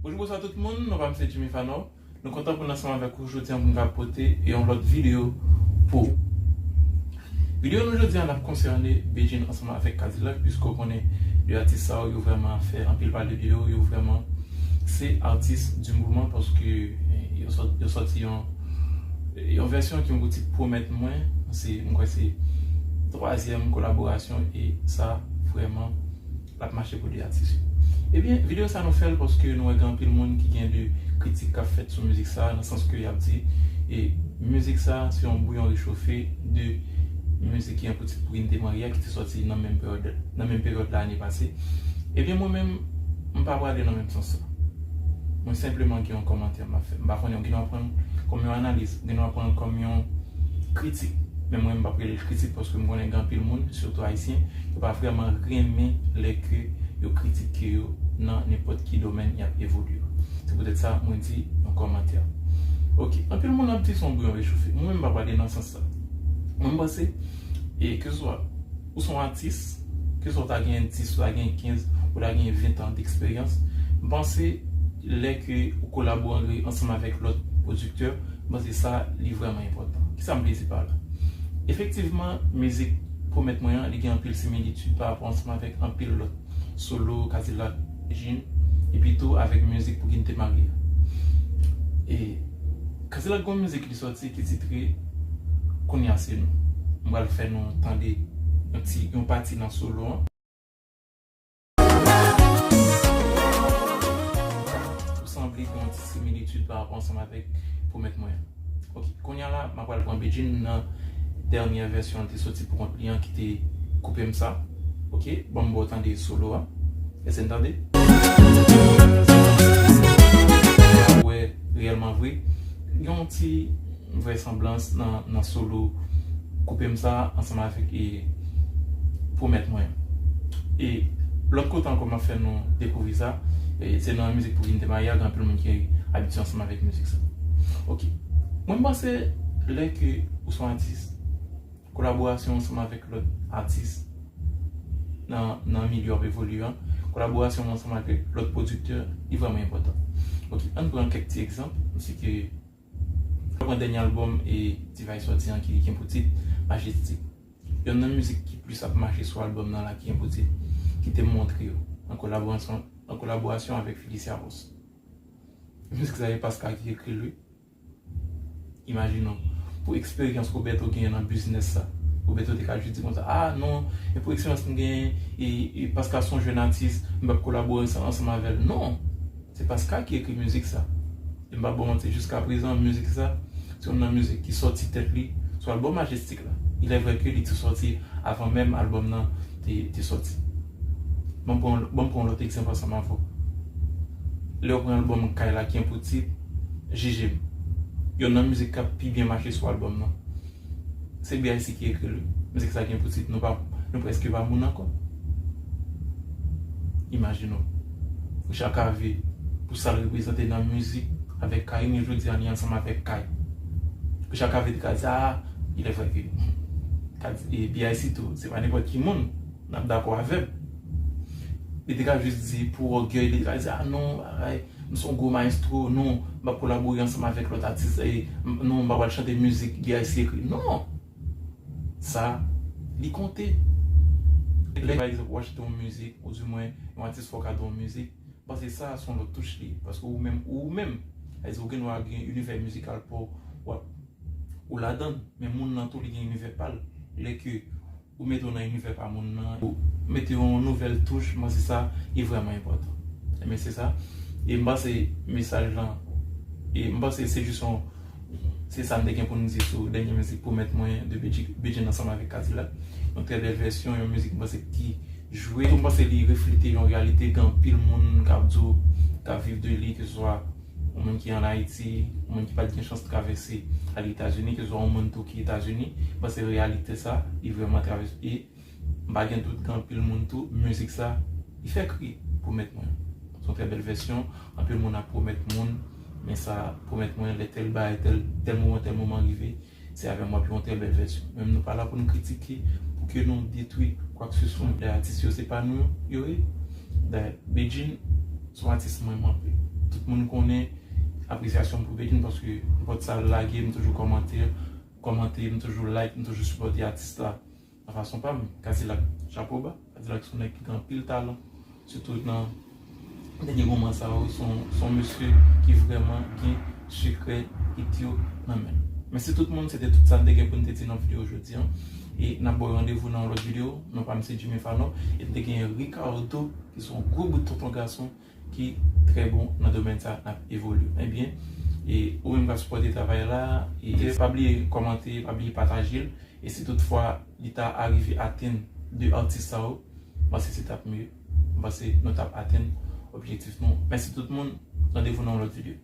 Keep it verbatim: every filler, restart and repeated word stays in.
Bonjou, bonswa tout moun, non pa m se Jimmy Fanor. Nou kontan pou n ansanm avèk ou jodi a pou n ka pote yon lòt videyo pou ou. Videyo nou jodi a n ap konsène Bedjine ansanm avèk K-Dilak, piske w konnen de atis sa yo, yo vrèman fè anpil pale de yo, yo vrèman se atis di moman paske eh, yo sòt- yo sòti yon yon vèsyon ki yon ti pwomèt mwen, se m kwè se twazyèm kolaborasyon e sa vrèman l ap mache pou de atis yo. Ebyen, videyo sa nou fè l paske nou wè gen anpil moun ki gen de kritik k ap fèt sou mizik sa, nan sans ke y ap di e mizik sa se yon bouyon rechofe de mizik ki gen pou tit Pou Kite Marye a ki te sòti nan menm peryòd nan menm peryòd la ane pase. Ebyen mwen menm, m pa prale nan menm sans sa. Mwen senpleman gen yon kòmantè m ap fè. M pa konnen, ou gen dwa pran l kòm yon analiz, ou gen dwa pran l kòm yon kritik. Men mwen, m p ap rele l kritik paske m konnen gen anpil moun, sitou ayisyen, yo pa vrèman renmen lè ke yo kritike yo nan nenpòt ki domèn y ap evolye. Se poutèt sa, mwen di yon kòmantè. Ok, anpil moun ap di se yon bouyon rechofe. Mwen menm, m pa prale nan sans sa. Mwen, m panse, e keseswa ou se yon atis, keseswa ou ta gen dis, ou ta gen kenz, ou ta gen ven tan deksperyans, m panse lè ke ou kolabore ansanm avèk lòt pwodiktè, m panse sa li vrèman enpòtan. Kisa m vle di pa la? Efektivman, mizik Pwomèt Mwen an, li gen anpil similitid pa rapò ansanm avèk anpil lòt solo, K-Dilak, Bedjine, epi tou avèk mizik Pou Kite Marye a. E K-Dilak gen yon mizik li sòti ki titre Kounye a se nou. M pral fè nou tande yon ti yon pati nan solo an. Ou sanble gen yon ti similitid pa rapò ansanm avèk Pwomèt Mwen an. Ok, kounye a la, m ap pral pran Bedjine nan dènyè vèsyon li te sòti pou kont li an ki te Koupe m sa. Ok, ban m ba w tande solo a. Èske n tande? Ou wè, reyèlman vre, gen yon ti vrèsanblans nan, nan solo Koupe m sa ansanm avèk e Pwomèt Mwen. E lòt kote ankò m ap fè nou dekouvri sa, e se nan mizik Pou Kite Marye a, gen anpil moun ki abitye ansanm avèk mizik sa. Ok. Mwen m panse lè ke ou se yon atis, kolaborasyon ansanm avèk lòt atis nan, nan milye w ap evolye an, kolaborasyon ansanm avèk lòt pwodiktè, li vrèman enpòtan. Ok, ann pran kèk ti egzanp, m si ke Mwen pran dènye albòm e T-Vice sòti an ki gen pou tit Majestic. Yonn nan mizik ki plis ap mache sou albòm nan la ki gen pou tit Kite m montre w, an kolaborasyon, an kolaborasyon avèk Felicia Ross. Mizik sa e Paska ki ekri l wi. Imajine w, pou eksperyans Roberto genyen nan biznis sa, Roberto te ka jis di konsa, ah non, e pou eksperyans m genyen, e, e Paska se yon jèn atis, m p ap kolabore ansanm avè l. Non! Se Paska ki ekri mizik sa. E m p ap ba w manti, jiskaprezan, mizik sa, se youn nan mizik ki sòti tèt li sou albòm Majestic la. Il est vrai que li te sòti avan menm albòm nan te, te sòti. Ban m pran, ban m pran yon lòt egzanp ansanm avè w. Lè w pran albòm Kay la ki gen pou tit Jije m. Youn nan mizik k ap pi byen mache sou albòm nan. Se B I C ki ekri l wi. Mizik sa gen pou tit Nou pa, nou prèske pa moun ankò. Imajine w. Richard Cavé, pou sa l reprezante nan mizik avèk Kay, men jodi a li ansanm avèk Kay. Richard Cavé te ka di, ah, il est vrai que ka di, e B I C tou, se pa nenpòt ki moun, n ap dakò avè m. Li te ka jis di pou ògèy, li te ka di, ah non, bagay, m se yon gwo mayestwo, non, m p ap kolabore ansanm avèk lòt atis, e, m- non, m pa pral chante mizik B I C ekri. Non! Sa, li konte. Lè, pa egzanp, w achte yon mizik, oudimwen, yon atis fè w kado yon mizik, m panse sa, se yon lòt touch li. Paske ou menm, ou menm, sa vle di ou gen dwa gen inivè mizikal pa w, w ap, ou ladan l, men moun nan tou, li gen inivè pa l. Lè ke ou mete w nan inivè pa moun nan, ou mete yon nouvèl touch, m panse sa, li vrèman enpòtan. Ebyen, se sa. E m panse mesaj lan, e m panse se jis yon, se sa m te gen pou n di sou dènye mizik Pwomèt Mwen de Bedji- Bedjine ansanm avèk K-Dilak. Yon trè bèl vèsyon, yon mizik m panse ki jwe. M panse li reflete yon reyalite gen anpil moun k ap di w, k ap viv de li, keseswa yon moun ki ann Ayiti, yon moun ki pa t gen chans travèse al Etazini, keseswa yon moun tou ki Etazini, m panse reyalite sa, li vrèman travèse. E m pa gen dout gen anpil moun tou, mizik sa, li fè kri Pwomèt Mwen. Se yon trè bèl vèsyon, anpil moun ap pwomèt moun, men sa, Pwomèt Mwen, lè tèl bagay, tèl, tèl moman, tèl moman rive, se avè m w ap jwe yon trè bèl vèsyon. Menm nou pa la pou n kritike, pou ke nou detwi kwakseswa. Lè atis yo se pa nou yo ye. Dayè, Bedjine se yon atis mwen renmen anpil. Tout moun konnen apresyasyon m pou Bedjine, paske nenpòt sa l lage, m toujou kòmante, kòmante, m toujou like, m toujou sipòte atis la nan fason pa m. Kadilak, chapo ba. Kadilak se yon nèg ki gen anpil talan, sitou nan dènye moman sa yo. Se yon, se yon mesye ki vrèman gen sekrè hit yo nan men l. Mèsi tout moun, se te tout sa n te gen pou n te di nan videyo jodi a. E n ap ba w randevou nan yon lòt videyo. Non pa m se Jimmy Fallon. E n te gen Ricardo, ki se yon gwo bout tonton gason ki trè bon nan domèn sa n ap evolye. Ebyen, e ou menm k ap sipòte travay la, e pa bliye kòmante, pa bliye pataje l. E si toutfwa li ta arive atenn de atis sa yo, m panse se t ap mye. M panse nou t ap atenn objektif nou. Mèsi tout moun. Randevou nan yon lòt videyo.